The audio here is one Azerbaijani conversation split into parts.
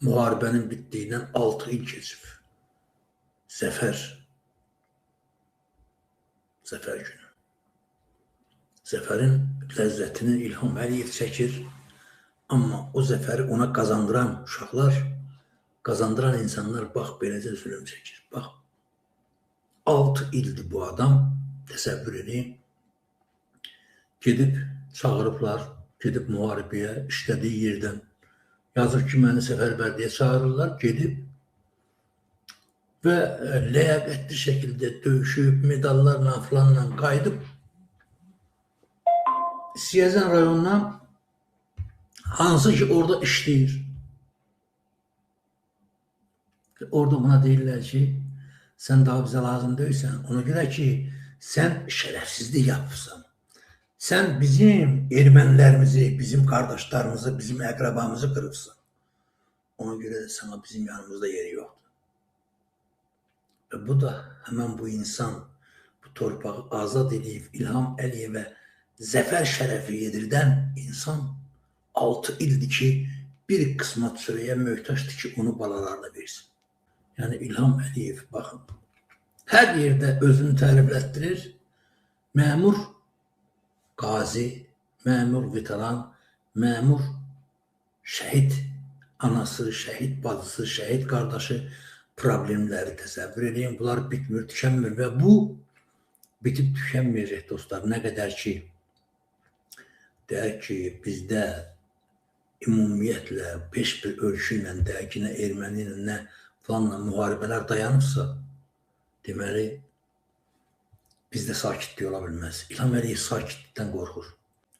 Müharibənin bitdiyindən 6 il keçib. Zəfər. Zəfər günü. Zəfərin ləzzətini İlham Əliyev çəkir. Amma o zəfəri ona qazandıran uşaqlar, qazandıran insanlar bax beləcə zülüm çəkir. Bax, 6 ildir bu adam, təsəvvür edin, gedib çağırıblar, gedib müharibəyə, işlədiyi yerdən. Yazır ki, məni səfərbərliyə çağırırlar, gedib və ləyaqətli şəkildə döyüşüb, medallarla filanla qayıdıb Siyəzən rayonundan hansı ki orada işləyir. Orada buna deyirlər ki, sən daha bizə lazım deyilsən. Ona görə ki, sən şərəfsizlik yapıbsan. Sən bizim ermənilərimizi, bizim qardaşlarımızı, bizim əqrabamızı qırıbsan. Ona görə də sana bizim yanımızda yeri yoxdur. Və bu da həmən bu insan bu torpağı azad edib İlham Əliyevə zəfər şərəfi yedirdən insan 6 ildir ki, bir qismət çörəyə möhtacdır ki, onu balalarına versin. Yəni İlham Əliyev, baxın, hər yerdə özünü təriflətdirir. Məmur qazi, məmur veteran, məmur şəhid anası, şəhid bacısı, şəhid qardaşı problemləri təsəvvür edin. Bunlar bitmir, tükənmir və bu bitib tükənməyəcək dostlar. Nə qədər ki, deyək ki, bizdə ümumiyyətlə heç bir ölkə ilə, deyək ki, nə erməni ilə, nə falanla müharibələr dayanıbsa, deməli, bizdə sakitlik ola bilməz. İlham Əliyev sakitlikdən qorxur.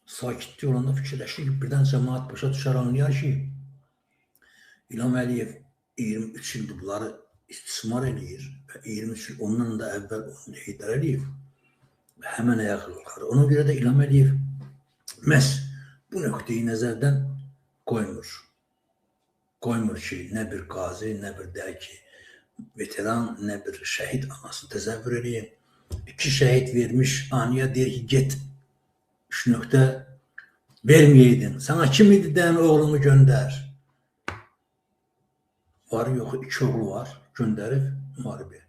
Sakitlik olanda fikirləşir ki, birdən cəmaət başa düşər, anlayar ki, İlham Əliyev 23 ildir bunları istismar eləyir və 23 il ondan da əvvəl onu Heydər Əliyev və həmən ayağa qalxar. Ona görə də İlham Əliyev məhz bu nöqteyi nəzərdən qoymur. Qoymur ki, nə bir qazi, nə bir deyək ki, veteran, nə bir şəhid anası təsəvvür eləyin. 2 şəhid vermiş, aniyə deyir ki, get 3 nöqtə verməyeydin. Sana kim idi deyən oğlumu göndər. Var yoxu 2 oğlu var, göndərib müharibəyə.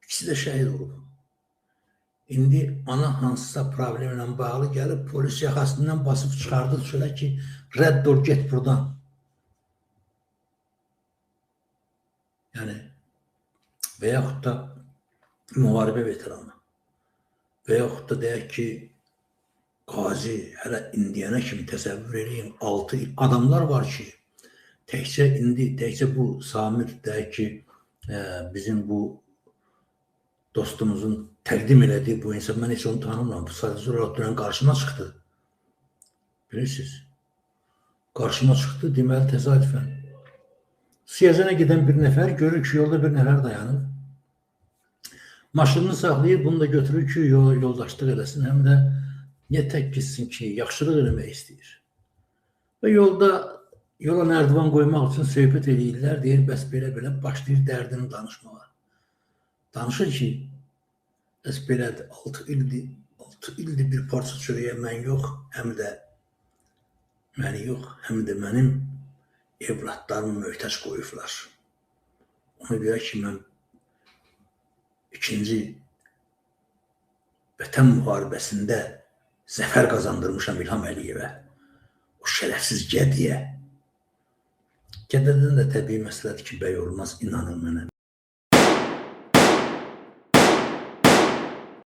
İkisi də şəhid olub. İndi ana hansısa problemlə bağlı gəlib polis yaxasından basıb çıxardı çölə ki, rədd ol, get buradan. Yəni və yaxud da müharibə veteranı və yaxud da deyək ki, qazi hələ indiyənə kimi təsəvvür eləyin, 6 il adamlar var ki, təkcə indi, təkcə bu Samir deyək ki, bizim bu dostumuzun təqdim elədiyi bu insan, mən heç onu tanımıram. Bu sadəcə olaraq dünən qarşıma çıxdı. Bilirsiniz, qarşıma çıxdı, deməli təsadüfən. Siyəzənə gedən bir nəfər görür ki, yolda bir nəfər dayanır. Maşınını saxlayır, bunu da götürür ki, yoldaşlıq eləsin, həm də niyə tək gitsin ki, yaxşılıq eləmək istəyir. Və yolda yola nərdivan qoymaq üçün söhbət eləyirlər, deyir, bəs belə-belə başlayır dərdini danışmağa. Danışır ki, bəs belədir, 6 ildir, 6 ildir bir parça çörəyə mən yox, həm də məni yox, həm də mənim evladlarımı möhtac qoyublar. Ona görə ki, mən ikinci vətən müharibəsində zəfər qazandırmışam İlham Əliyevə, o şərəfsiz gədiyə. Gədədən də təbii məsələdir ki, bəy olmaz, inanın mənə.